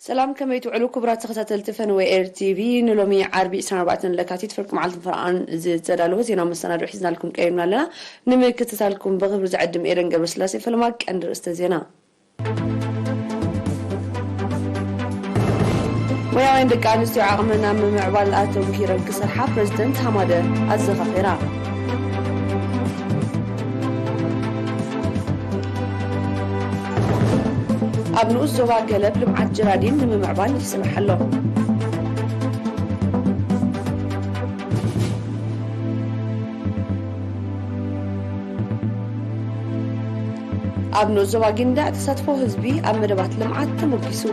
ሰላም፣ ከመይ ትውዕሉ ክቡራት ተኸታተልቲ ፈነወ ኤር ቲቪ? ንሎሚ ዓርቢ ዕስራን ኣርባዕተን ለካቲት ፍርቂ መዓልትን ፈረቓን ዝተዳለወ ዜና መሰናድኦ ሒዝናልኩም ቀሪብና ኣለና። ንምክትታልኩም ብኽብሪ ዝዕድም ኤደን ገብረስላሴ። ፈለማ ቀንዲ ርእስተ ዜና። ሞያውያን ደቂ ኣንስትዮ ዓቕመን ኣብ ምምዕባል ኣተንኪረን ክሰርሓ ፕረዚደንት ሃማደ ኣዘኻኺራ። ኣብ ንኡስ ዞባ ገለብ ልምዓት ጀራዲን ንምምዕባል ይስራሕ ኣሎ። ኣብ ንኡስ ዞባ ጊንዳዕ ተሳትፎ ህዝቢ ኣብ መደባት ልምዓት ተሞጊሱ።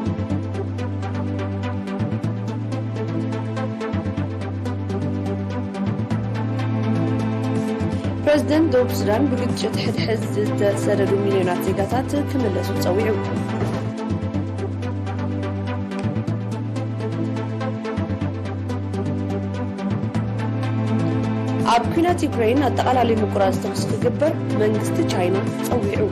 ፕረዚደንት ደቡብ ሱዳን ብግጭት ሕድሕድ ዝተሰደዱ ሚልዮናት ዜጋታት ክምለሱ ጸዊዑ። ኣብ ኲናት ዩክሬን ኣጠቓላሊ ምቁራጽ ተኹሲ ክግበር መንግስቲ ቻይና ጸዊዑ።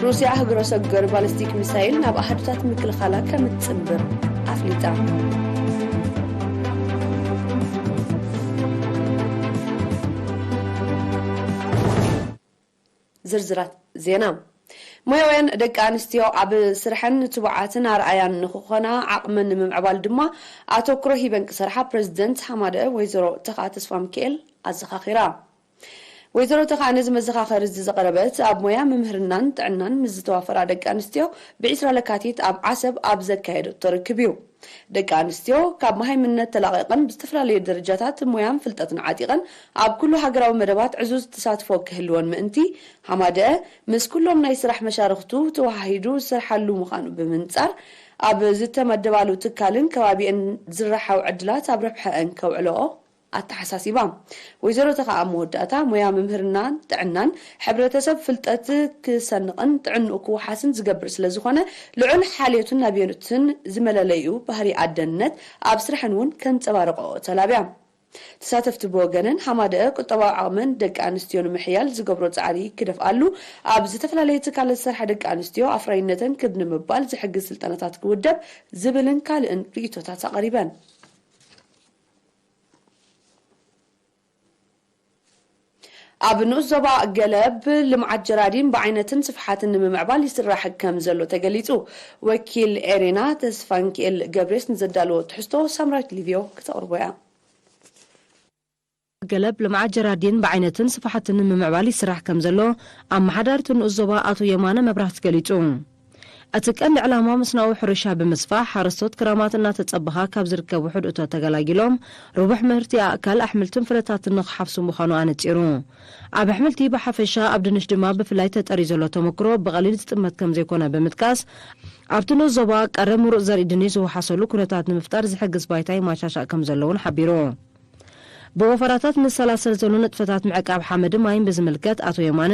ሩስያ ህግረ ሰገር ባሊስቲክ ሚሳይል ናብ ኣሃዱታት ምክልኻላ ከም እትጽንብር ኣፍሊጣ። ዝርዝራት ዜና። ሞያውያን ደቂ ኣንስትዮ ኣብ ስርሐን ትቡዓትን ኣርኣያን ንክኾና ዓቕመን ንምምዕባል ድማ ኣተኩሮ ሂበን ክሰርሓ ፕረዚደንት ሃማደአ ወይዘሮ ተኽኣ ተስፋሚካኤል ኣዘኻኺራ። ወይዘሮ ተኽኣ ነዚ መዘኻኸሪ እዚ ዘቕረበት ኣብ ሞያ ምምህርናን ጥዕናን ምስ ዝተዋፈራ ደቂ ኣንስትዮ ብዒስራ ለካቲት ኣብ ዓሰብ ኣብ ዘካየደቶ ርክብ እዩ። ደቂ ኣንስትዮ ካብ መሃይምነት ተላቒቐን ብዝተፈላለየ ደረጃታት ሞያን ፍልጠትን ዓጢቐን ኣብ ኩሉ ሃገራዊ መደባት ዕዙዝ ተሳትፎ ክህልወን ምእንቲ ሃማደአ ምስ ኩሎም ናይ ስራሕ መሻርኽቱ ተወሃሂዱ ዝሰርሓሉ ምዃኑ ብምንጻር ኣብ ዝተመደባሉ ትካልን ከባቢአን ዝረሓው ዕድላት ኣብ ረብሐአን ከውዕለኦ ኣተሓሳሲባ። ወይዘሮ ተኽኣ ኣብ መወዳእታ ሞያ ምምህርናን ጥዕናን ሕብረተሰብ ፍልጠት ክሰንቕን ጥዕንኡ ክወሓስን ዝገብር ስለ ዝኾነ ልዑል ሓልዮትን ናብዮትን ዝመለለይኡ ባህሪ ኣደነት ኣብ ስርሐን እውን ከንጸባርቐኦ ተላብያ። ተሳተፍቲ ብወገነን ሃማደአ ቁጠባዊ ዓቕመን ደቂ ኣንስትዮ ንምሕያል ዝገብሮ ጻዕሪ ክደፍኣሉ ኣብ ዝተፈላለየ ትካላት ዝሰርሓ ደቂ ኣንስትዮ ኣፍራይነተን ክብ ንምባል ዝሕግዝ ስልጠናታት ክውደብ ዝብልን ካልእን ርእይቶታት ኣቕሪበን። ኣብ ንኡስ ዞባ ገለብ ልምዓት ጀራዲን ብዓይነትን ስፍሓትን ንምምዕባል ይስራሕ ከም ዘሎ ተገሊጹ። ወኪል ኤሬና ተስፋንኪኤል ገብሬስ ንዘዳለዎ ትሕዝቶ ሳምራዊት ሊቪዮ ክተቕርቦ እያ። ገለብ ልምዓት ጀራዲን ብዓይነትን ስፍሓትን ንምምዕባል ይስራሕ ከም ዘሎ ኣመሓዳርቲ ንኡስ ዞባ ኣቶ የማነ መብራህቲ ገሊጹ። እቲ ቀንዲ ዕላማ መስኖኣዊ ሕርሻ ብምስፋሕ፣ ሓረስቶት ክራማት እናተጸበኻ ካብ ዝርከቡ ሕድእቶ ተገላጊሎም፣ ርቡሕ ምህርቲ ኣእካል ኣሕምልትን ፍረታትን ንኽሓፍሱ ምዃኑ ኣነጺሩ። ኣብ ኣሕምልቲ ብሓፈሻ፣ ኣብ ድንሽ ድማ ብፍላይ ተጠርዩ ዘሎ ተመክሮ ብቐሊል ዝጥመት ከም ዘይኮነ ብምጥቃስ፣ ኣብቲ ንኡስ ዞባ ቀረብ ምሩጽ ዘርኢ ድንሽ ዝወሓሰሉ ኩነታት ንምፍጣር ዝሕግዝ ባይታ ይመሻሻእ ከም ዘሎ እውን ሓቢሩ። ብወፈራታት ንሰላሰል ዘሎ ንጥፈታት ምዕቃብ ሓመድን ማይን ብዝምልከት ኣቶ የማነ፣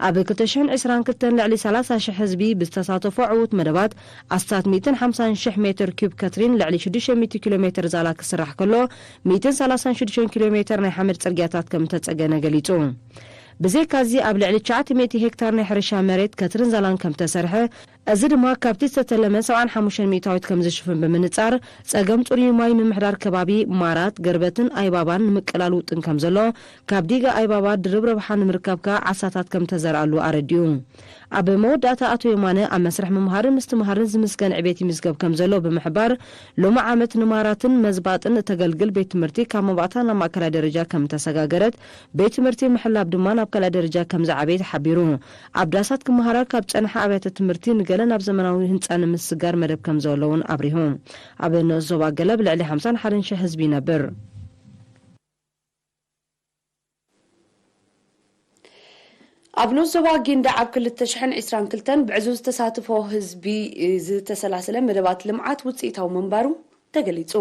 ኣብ ክልተ ሽሕን ዕስራን ክልተን ልዕሊ ሰላሳ ሽሕ ህዝቢ ብዝተሳተፎ ዕዉት መደባት ኣስታት ሚእትን ሓምሳን ሽሕ ሜትር ኪዩብ ከትሪን ልዕሊ ሽዱሽተ ሚእቲ ኪሎ ሜትር ዛላ ክስራሕ ከሎ፣ ሚእትን ሰላሳን ሽዱሽተን ኪሎ ሜትር ናይ ሓመድ ጽርግያታት ከም እተጸገነ ገሊጹ። ብዘይካዚ ኣብ ልዕሊ ትሽዓተ ሚእቲ ሄክታር ናይ ሕርሻ መሬት ከትርን ዛላን ከም እተሰርሐ፣ እዚ ድማ ካብቲ ዝተተለመ ሰብዓን ሓሙሽተን ሚእታዊት ከም ዝሽፍን ብምንጻር፣ ጸገም ጽሩይ ማይ ምምሕዳር ከባቢ ማራት፣ ገርበትን ኣይባባን ንምቅላል ውጥን ከም ዘሎ፣ ካብ ዲጋ ኣይባባ ድርብ ረብሓ ንምርካብ ከኣ ዓሳታት ከም ተዘርኣሉ ኣረዲኡ። ኣብ መወዳእታ ኣቶ የማነ፣ ኣብ መስርሕ ምምሃርን ምስትምሃርን ዝምስገን ዕቤት ይምዝገብ ከም ዘሎ ብምሕባር፣ ሎሚ ዓመት ንማራትን መዝባጥን እተገልግል ቤት ትምህርቲ ካብ መባእታ ናብ ማእከላይ ደረጃ ከም እተሰጋገረት፣ ቤት ትምህርቲ ምሕላብ ድማ ናብ ካልኣይ ደረጃ ከም ዝዓበየ ተሓቢሩ። ኣብ ዳሳት ክመሃራ ካብ ዝጸንሓ ኣብያተ ትምህርቲ ንገለ ናብ ዘመናዊ ህንጻ ንምስግጋር መደብ ከም ዘሎ እውን ኣብሪሁ። ኣብ ንኡስ ዞባ ገለብ ልዕሊ ሓምሳን ሓደን ሽሕ ህዝቢ ይነብር። ኣብ ንኡስ ዞባ ጊንዳዕ ኣብ ክልተ ሽሕን ዕስራን ክልተን ብዕዙዝ ተሳትፎ ህዝቢ ዝተሰላሰለ መደባት ልምዓት ውጽኢታዊ ምንባሩ ተገሊጹ።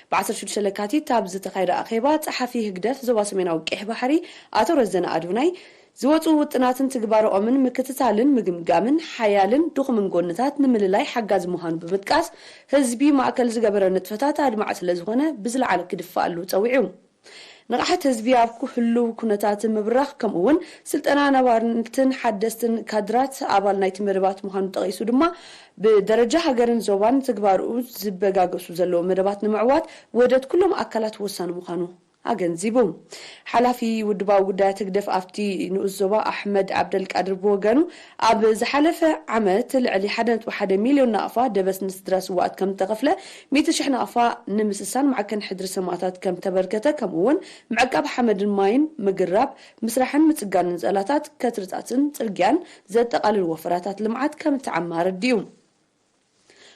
ብ ዓሰርተ ሽዱሽተ ለካቲት ኣብ ዝተኻየደ ኣኼባ፣ ጸሓፊ ህግደፍ ዞባ ሰሜናዊ ቀይሕ ባሕሪ ኣቶ ረዘነ ኣዶናይ፣ ዝወጹ ውጥናትን ትግባረኦምን ምክትታልን ምግምጋምን ሓያልን ድኹምን ጎንታት ንምልላይ ሓጋዚ ምዃኑ ብምጥቃስ፣ ህዝቢ ማእከል ዝገበረ ንጥፈታት ኣድማዒ ስለ ዝኾነ ብዝለዓለ ክድፋኣሉ ጸዊዑ። ንቕሓት ህዝቢ ኣብ ኩ-፣ ህሉው ኩነታት ምብራኽ፣ ከምኡ እውን ስልጠና ነባርትን ሓደስትን ካድራት ኣባል ናይቲ መደባት ምዃኑ ጠቒሱ ድማ፣ ብደረጃ ሃገርን ዞባን ትግባርኡ ዝበጋገሱ ዘለዉ መደባት ንምዕዋት ውህደት ኩሎም ኣካላት ወሳኒ ምዃኑ ኣገንዚቡ። ሓላፊ ውድባዊ ጉዳያት ህግደፍ ኣብቲ ንኡስ ዞባ ኣሕመድ ዓብደልቃድር ብወገኑ፣ ኣብ ዝሓለፈ ዓመት ልዕሊ ሓደ ነጥቢ ሓደ ሚልዮን ናቕፋ ደበስ ንስድራ ስዋኣት ከም ተኸፍለ፣ ሚእቲ ሽሕ ናቕፋ ንምስሳን ማዕከን ሕድሪ ሰማእታት ከም ተበርከተ፣ ከምኡ እውን ምዕቃብ ሓመድን ማይን፣ ምግራብ፣ ምስራሕን ምጽጋንን ጸላታት፣ ከትርታትን ጽርግያን ዘጠቓልል ወፈራታት ልምዓት ከም እተዓማ ኣረዲኡ።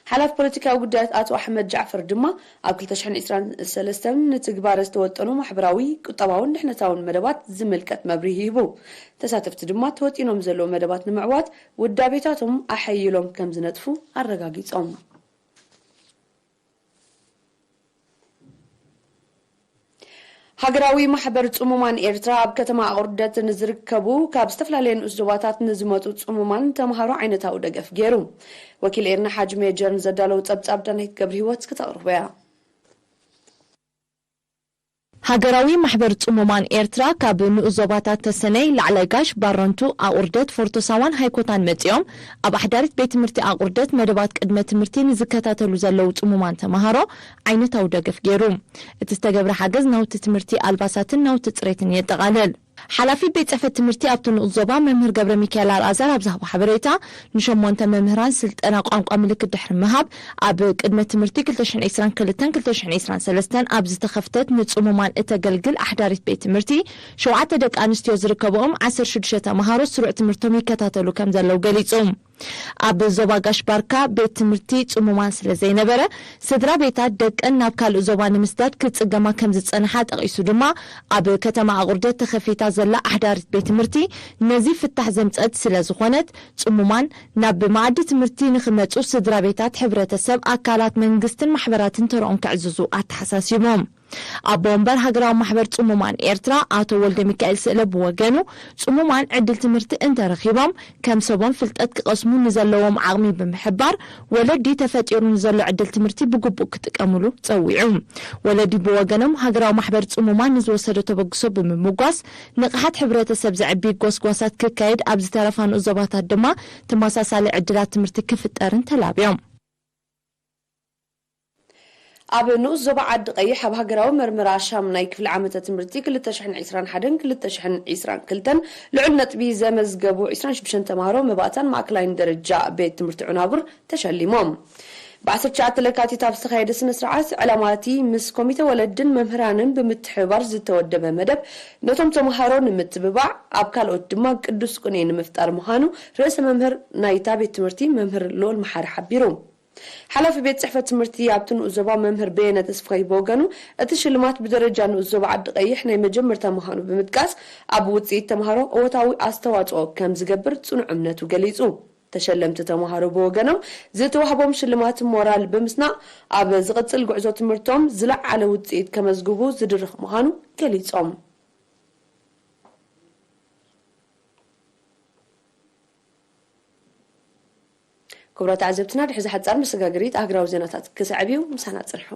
ሓላፊ ፖለቲካዊ ጉዳያት ኣቶ ኣሕመድ ጃዕፈር ድማ፣ ኣብ ክልተ ሽሕን ዕስራን ሰለስተን ንትግባረ ዝተወጠኑ ማሕበራዊ፣ ቁጠባውን ድሕነታውን መደባት ዝምልከት መብርሂ ሂቡ። ተሳተፍቲ ድማ፣ ተወጢኖም ዘለዉ መደባት ንምዕዋት ውዳቤታቶም ኣሐይሎም ከም ዝነጥፉ ኣረጋጊጾም። ሃገራዊ ማሕበር ጽሙማን ኤርትራ ኣብ ከተማ ኣቑርደት ንዝርከቡ ካብ ዝተፈላለየ ንኡስ ዞባታት ንዝመጹ ጽሙማን ተምሃሮ ዓይነታዊ ደገፍ ገይሩ። ወኪል ኤርና ሓጅ ሜጀር ንዘዳለዉ ጸብጻብ ዳናይት ገብረ ህይወት ክተቕርቦ እያ። ሃገራዊ ማሕበር ጽሙማን ኤርትራ ካብ ንኡስ ዞባታት ተሰነይ፣ ላዕላይ ጋሽ፣ ባረንቱ፣ ኣቑርደት፣ ፎርቶ ሳዋን ሃይኮታን መጺኦም ኣብ ኣሕዳሪት ቤት ትምህርቲ ኣቑርደት መደባት ቅድመ ትምህርቲ ንዝከታተሉ ዘለዉ ጽሙማን ተምሃሮ ዓይነታዊ ደገፍ ገይሩ። እቲ ዝተገብረ ሓገዝ ናውቲ ትምህርቲ፣ ኣልባሳትን ናውቲ ጽሬትን የጠቓልል። ሓላፊ ቤት ጽሕፈት ትምህርቲ ኣብቲ ንኡስ ዞባ መምህር ገብረ ሚካኤል ኣልኣዛር ኣብ ዝሃቦ ሓበሬታ፣ ንሸሞንተ መምህራን ስልጠና ቋንቋ ምልክት ድሕሪ ምሃብ፣ ኣብ ቅድመ ትምህርቲ ክልተ ሽሕን ዕስራን ክልተን ክልተ ሽሕን ዕስራን ሰለስተን ኣብ ዝተኸፍተት ንጽሙማን እተገልግል ኣሕዳሪት ቤት ትምህርቲ፣ ሸውዓተ ደቂ ኣንስትዮ ዝርከብኦም ዓሰርተ ሽዱሽተ ተምሃሮ ስሩዕ ትምህርቶም ይከታተሉ ከም ዘለዉ ገሊጹ። ኣብ ዞባ ጋሽ ባርካ ቤት ትምህርቲ ጽሙማን ስለ ዘይነበረ፣ ስድራ ቤታት ደቀን ናብ ካልእ ዞባ ንምስዳድ ክጽገማ ከም ዝጸንሓ ጠቒሱ ድማ፣ ኣብ ከተማ ኣቑርደት ተኸፊታ ዘላ ኣሕዳሪት ቤት ትምህርቲ ነዚ ፍታሕ ዘምጸት ስለ ዝኾነት፣ ጽሙማን ናብ መኣዲ ትምህርቲ ንኽመጹ ስድራ ቤታት፣ ሕብረተሰብ፣ ኣካላት መንግስትን ማሕበራትን ተረኦም ከዕዝዙ ኣተሓሳሲቦም። ኣቦ ወንበር ሃገራዊ ማሕበር ጽሙማን ኤርትራ ኣቶ ወልደ ሚካኤል ስእለ ብወገኑ፣ ጽሙማን ዕድል ትምህርቲ እንተረኺቦም ከም ሰቦም ፍልጠት ክቐስሙ ንዘለዎም ዓቕሚ ብምሕባር፣ ወለዲ ተፈጢሩ ንዘሎ ዕድል ትምህርቲ ብግቡእ ክጥቀምሉ ጸዊዑ። ወለዲ ብወገኖም፣ ሃገራዊ ማሕበር ጽሙማን ንዝወሰዶ ተበግሶ ብምምጓስ፣ ንቕሓት ሕብረተሰብ ዘዕቢ ጎስጓሳት ክካየድ፣ ኣብ ዝተረፋ ንኡስ ዞባታት ድማ ተመሳሳሊ ዕድላት ትምህርቲ ክፍጠርን ተላብዮም። ኣብ ንኡስ ዞባ ዓዲ ቀይሕ ኣብ ሃገራዊ መርመራ ሻምናይ ክፍሊ ዓመተ ትምህርቲ ክልተ ሽሕን ዕስራን ሓደን ክልተ ሽሕን ዕስራን ክልተን ልዑል ነጥቢ ዘመዝገቡ ዕስራን ሽዱሽተን ተምሃሮ መባእታን ማእከላይን ደረጃ ቤት ትምህርቲ ዑናቡር ተሸሊሞም። ብ ዓሰርተ ትሽዓተ ለካቲት ኣብ ዝተኻየደ ስነ ስርዓት፣ ዕላማ እቲ ምስ ኮሚተ ወለድን መምህራንን ብምትሕብባር ዝተወደበ መደብ፣ ነቶም ተምሃሮ ንምትብባዕ፣ ኣብ ካልኦት ድማ ቅዱስ ቅኔ ንምፍጣር ምዃኑ ርእሰ መምህር ናይታ ቤት ትምህርቲ መምህር ልኡል መሓሪ ሓቢሩ። ሓላፊ ቤት ጽሕፈት ትምህርቲ ኣብቲ ንኡስ ዞባ መምህር በየነ ተስፋይ ብወገኑ፣ እቲ ሽልማት ብደረጃ ንኡስ ዞባ ዓዲ ቀይሕ ናይ መጀመርታ ምዃኑ ብምጥቃስ፣ ኣብ ውጽኢት ተምሃሮ እወታዊ ኣስተዋጽኦ ከም ዝገብር ጽኑዕ እምነቱ ገሊጹ። ተሸለምቲ ተምሃሮ ብወገኖም፣ ዝተዋህቦም ሽልማት ሞራል ብምስናቕ፣ ኣብ ዝቕጽል ጉዕዞ ትምህርቶም ዝለዓለ ውጽኢት ከመዝግቡ ዝድርኽ ምዃኑ ገሊጾም። ክቡራት ተዓዘብትና፣ ድሕዚ ሓጻር መሰጋገሪት ኣህጉራዊ ዜናታት ክስዕብ እዩ። ምሳና ጽንሑ።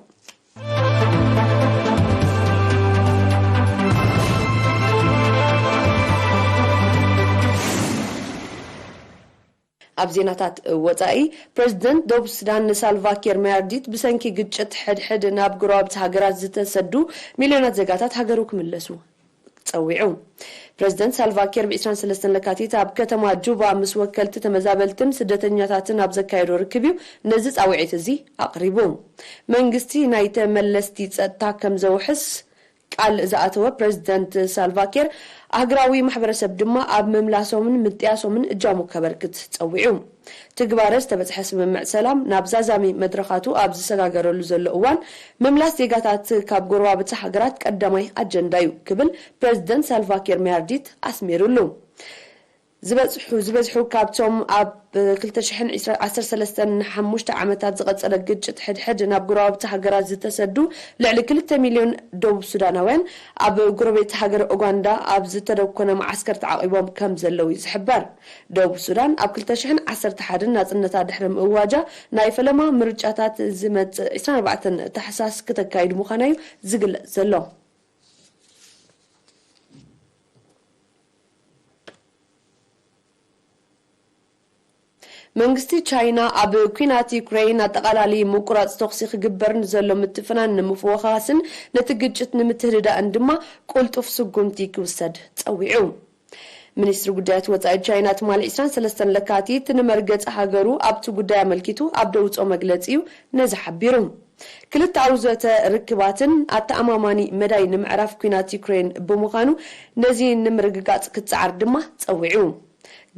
ኣብ ዜናታት ወጻኢ፣ ፕረዚደንት ደቡብ ሱዳን ሳልቫ ኪር ማያርዲት ብሰንኪ ግጭት ሕድሕድ ናብ ጎረባብቲ ሃገራት ዝተሰዱ ሚልዮናት ዜጋታት ሃገሩ ክምለሱ ጸዊዑ። ፕረዚደንት ሳልቫ ኪር ብ ዕስራን ሰለስተን ለካቲት ኣብ ከተማ ጁባ ምስ ወከልቲ ተመዛበልትን ስደተኛታትን ኣብ ዘካየዶ ርክብ እዩ ነዚ ጻውዒት እዚ ኣቕሪቡ። መንግስቲ ናይ ተመለስቲ ጸጥታ ከም ዘውሕስ ቃል ዝኣተወ ፕረዚደንት ሳልቫ ኪር፣ ኣህጉራዊ ማሕበረሰብ ድማ ኣብ ምምላሶምን ምጥያሶምን እጃሙ ከበርክት ጸዊዑ። ትግባረ ዝተበጽሐ ስምምዕ ሰላም ናብ ዛዛሚ መድረኻቱ ኣብ ዝሰጋገረሉ ዘሎ እዋን፣ ምምላስ ዜጋታት ካብ ጎረባብቲ ሃገራት ቀዳማይ ኣጀንዳ እዩ ክብል ፕረዚደንት ሳልቫ ኪር ማያርዲት ኣስሚሩሉ። ዝበጽሑ፣ ዝበዝሑ ካብቶም ኣብ ክልተ ሽሕን ዓሰርተ ሰለስተን ንሓሙሽተ ዓመታት ዝቐጸለ ግጭት ሕድሕድ ናብ ጎረባብቲ ሃገራት ዝተሰዱ ልዕሊ ክልተ ሚልዮን ደቡብ ሱዳናውያን፣ ኣብ ጎረቤት ሃገር ኡጋንዳ ኣብ ዝተደኮነ መዓስከር ተዓቒቦም ከም ዘለዉ እዩ ዝሕበር። ደቡብ ሱዳን ኣብ ክልተ ሽሕን ዓሰርተ ሓደን ናጽነታ ድሕሪ ምእዋጃ፣ ናይ ፈለማ ምርጫታት ዝመጽእ ዕስራን ኣርባዕተን ታሕሳስ ክተካይድ ምዃና እዩ ዝግለጽ ዘሎ። መንግስቲ ቻይና ኣብ ኲናት ዩክሬን ኣጠቓላሊ ምቁራጽ ተኹሲ ክግበር ንዘሎ ምትፍናን ንምፍወኻስን ነቲ ግጭት ንምትህድዳእን ድማ ቅልጡፍ ስጉምቲ ክውሰድ ጸዊዑ። ሚኒስትሪ ጉዳያት ወጻኢ ቻይና ትማሊ ዕስራን ሰለስተን ለካቲት ንመርገጺ ሃገሩ ኣብቲ ጉዳይ ኣመልኪቱ ኣብ ደውጾ መግለጺ እዩ ነዚ ሓቢሩ። ክልተኣዊ ዘተ ርክባትን ኣተኣማማኒ መዳይ ንምዕራፍ ኲናት ዩክሬን ብምዃኑ ነዚ ንምርግጋጽ ክጸዓር ድማ ጸዊዑ።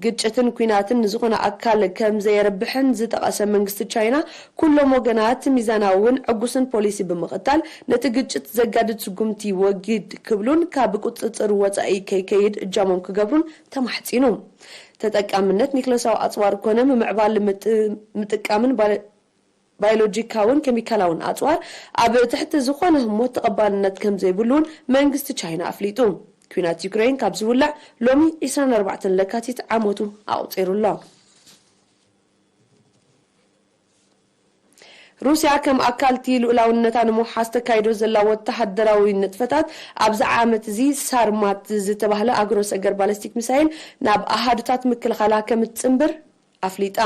ግጭትን ኲናትን ንዝኾነ ኣካል ከም ዘየርብሕን ዝጠቐሰ መንግስቲ ቻይና፣ ኩሎም ወገናት ሚዛናውን ዕጉስን ፖሊሲ ብምኽታል ነቲ ግጭት ዘጋድድ ስጉምቲ ወጊድ ክብሉን ካብ ቁጽጽር ወጻኢ ከይከይድ እጃሞም ክገብሩን ተማሕጺኑ። ተጠቃምነት ኒክለሳዊ ኣጽዋር ኮነ ምምዕባል ምጥ-፣ ምጥቃምን ባለ-፣ ባዮሎጂካውን ኬሚካላውን ኣጽዋር ኣብ ትሕቲ ዝኾነ ህሞት ተቐባልነት ከም ዘይብሉ እውን መንግስቲ ቻይና ኣፍሊጡ። ኲናት ዩክሬን ካብ ዝውላዕ ሎሚ ዕስራን ኣርባዕተን ለካቲት ዓመቱ ኣቑጺሩ ኣሎ። ሩስያ ከም ኣካል እቲ ልኡላውነታ ንምውሓስ ተካይዶ ዘላ ወተሃደራዊ ንጥፈታት ኣብዚ ዓመት እዚ ሳርማት ዝተባህለ ኣግሮ ሰገር ባለስቲክ ሚሳይል ናብ ኣሃዱታት ምክልኻላ ከም እትጽንብር ኣፍሊጣ።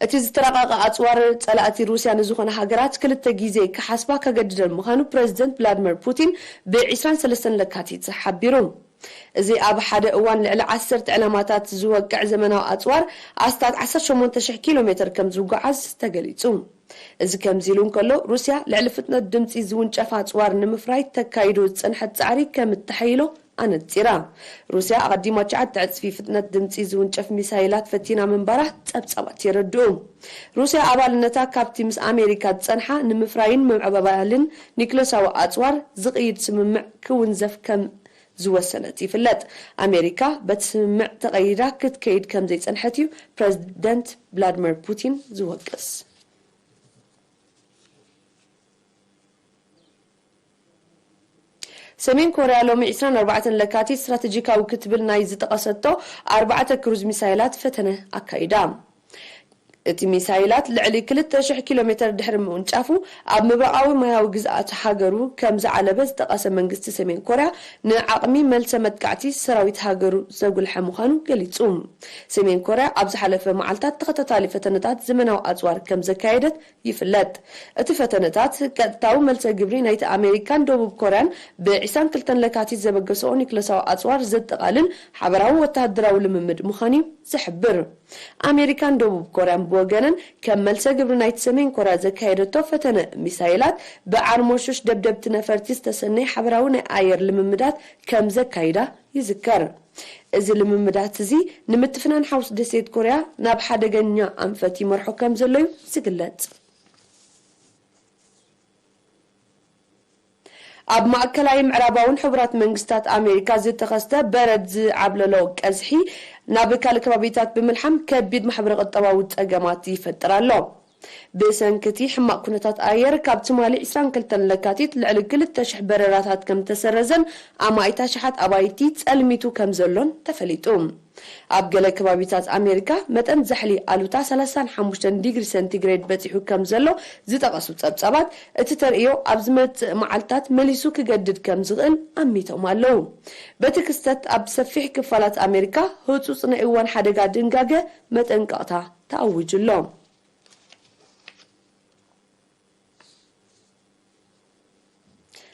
እቲ ዝተራቐቐ ኣጽዋር ጸላእቲ ሩስያ ንዝኾነ ሃገራት ክልተ ግዜ ክሓስባ ከገድደን ምዃኑ ፕረዚደንት ቭላድሚር ፑቲን ብ ዕስራን ሰለስተን ለካቲት ሓቢሩ። እዚ ኣብ ሓደ እዋን ልዕሊ ዓሰርተ ዕላማታት ዝወቅዕ ዘመናዊ ኣጽዋር ኣስታት ዓሰርተ ሸሞንተ ሽሕ ኪሎ ሜተር ከም ዝጓዓዝ ተገሊጹ። እዚ ከምዚ ኢሉ እንከሎ፣ ሩስያ ልዕሊ ፍጥነት ድምጺ ዝውንጨፍ ኣጽዋር ንምፍራይ ተካይዶ ዝጸንሐት ጻዕሪ ከም እተሐይሎ ኣነጺራ። ሩስያ ኣቐዲማ ትሽዓተ ዕጽፊ ፍጥነት ድምጺ ዝውንጨፍ ሚሳይላት ፈቲና ምንባራ ጸብጻባት የረድኡ። ሩስያ ኣባልነታ ካብቲ ምስ ኣሜሪካ ዝጸንሓ ንምፍራይን ምምዕባልን ኒክለሳዊ ኣጽዋር ዝቕይድ ስምምዕ ክውንዘፍ ከም ዝወሰነት ይፍለጥ። ኣሜሪካ በቲ ስምምዕ ተቐይዳ ክትከይድ ከም ዘይጸንሐት እዩ ፕረዚደንት ቭላድሚር ፑቲን ዝወቅስ። ሰሜን ኮርያ ሎሚ ዕስራን ኣርባዕተን ለካቲት ስትራተጂካዊ ክትብል ናይ ዝጠቐሰቶ ኣርባዕተ ክሩዝ ሚሳይላት ፈተነ ኣካይዳ። እቲ ሚሳይላት ልዕሊ ክልተ ሽሕ ኪሎ ሜተር ድሕሪ ምውንጫፉ፣ ኣብ ምብራቓዊ ማያዊ ግዝኣት ሃገሩ ከም ዝዓለበ ዝጠቐሰ መንግስቲ ሰሜን ኮርያ፣ ንዓቕሚ መልሰ መጥቃዕቲ ሰራዊት ሃገሩ ዘጉልሐ ምዃኑ ገሊጹ። ሰሜን ኮርያ ኣብ ዝሓለፈ መዓልታት ተኸታታሊ ፈተነታት ዘመናዊ ኣጽዋር ከም ዘካየደት ይፍለጥ። እቲ ፈተነታት ቀጥታዊ መልሰ ግብሪ ናይቲ ኣሜሪካን ደቡብ ኮርያን ብ ዕስራን ክልተን ለካቲት ዘበገሰኦ ኒክለሳዊ ኣጽዋር ዘጠቓልል ሓበራዊ ወተሃደራዊ ልምምድ ምዃኑ እዩ ዝሕብር። ኣሜሪካን ደቡብ ኮርያን ብወገነን፣ ከም መልሰ ግብሪ ናይቲ ሰሜን ኮርያ ዘካየደቶ ፈተነ ሚሳይላት፣ ብዓርሞሹሽ ደብደብቲ ነፈርቲ ዝተሰነየ ሓበራዊ ናይ ኣየር ልምምዳት ከም ዘካይዳ ይዝከር። እዚ ልምምዳት እዚ ንምትፍናን ሓውስ ደሴት ኮርያ ናብ ሓደገኛ ኣንፈት ይመርሖ ከም ዘሎ እዩ ዝግለጽ። ኣብ ማእከላይ ምዕራባውን ሕቡራት መንግስታት ኣሜሪካ ዝተኸስተ በረድ ዝዓብለሎ ቀዝሒ ናብ ካልእ ከባቢታት ብምልሓም ከቢድ ማሕበረ ቁጠባዊ ጸገማት ይፈጥር ኣሎ። ብሰንኪ እቲ ሕማቕ ኩነታት ኣየር፣ ካብ ትማሊ ዕስራን ክልተን ለካቲት ልዕሊ ክልተ ሽሕ በረራታት ከም ተሰረዘን ኣማኢት ኣሽሓት ኣባይቲ ጸልሚቱ ከም ዘሎን ተፈሊጡ። ኣብ ገለ ከባቢታት ኣሜሪካ፣ መጠን ዛሕሊ ኣሉታ ሰላሳን ሓሙሽተን ዲግሪ ሰንቲግሬድ በጺሑ ከም ዘሎ ዝጠቐሱ ጸብጻባት፣ እቲ ተርእዮ ኣብ ዝመጽእ መዓልታት መሊሱ ክገድድ ከም ዝኽእል ኣሚቶም ኣለዉ። በቲ ክስተት፣ ኣብ ሰፊሕ ክፋላት ኣሜሪካ ህጹጽ ናይ እዋን ሓደጋ ድንጋገ መጠንቀቕታ ተኣዊጁ ኣሎ።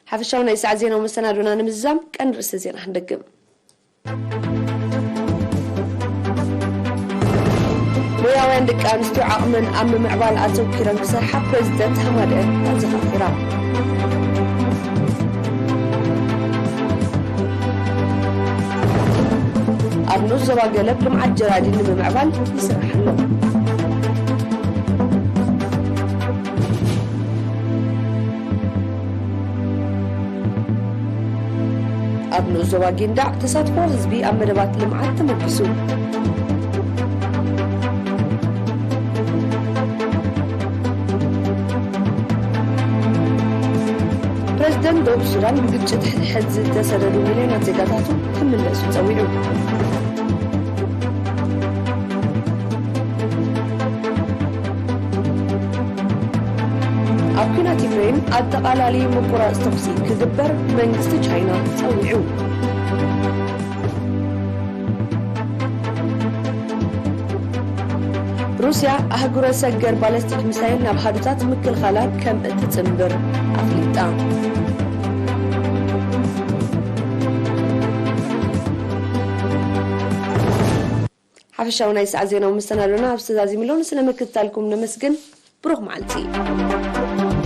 ሓፈሻዊ ናይ ሰዓት ዜናዊ መሰናዶና ንምዝዛም ቀንዲ ርእሰ ዜና ክንደግም። ሞያውያን ደቂ ኣንስትዮ ዓቕመን ኣብ ምምዕባል ኣተኲረን ክሰርሓ ፕረዚደንት ሃማደኤ ኣዘኻኺራ። ኣብ ንኡስ ዞባ ገለብ ልምዓት ጀራዲን ንምምዕባል ይስራሕ ኣሎ። ኣብ ንኡስ ዞባ ጊንዳዕ ተሳትፎ ህዝቢ ኣብ መደባት ልምዓት ተመልኪሱ። ፕረዚደንት ደቡብ ሱዳን ብግጭት ሕድሕድ ዝተሰደዱ ሚልዮናት ዜጋታቱ ክምለሱ ጸዊዑ። ኣብ ኲናት ዩክሬን ኣጠቓላሊ ምቁራጽ ተኹሲ ክግበር መንግስቲ ቻይና ጸዊዑ። ሩስያ ኣህጉረ ሰገር ባለስቲክ ሚሳይል ናብ ሃዱታት ምክልኻላ ከም እትጽንብር ኣፍሊጣ። ሓፈሻዊ ናይ ሰዓት ዜናዊ መሰናዶና ኣብ ዝተዛዚምሎን ስለ ምክትታልኩም ነመስግን። ብሩኽ መዓልቲ።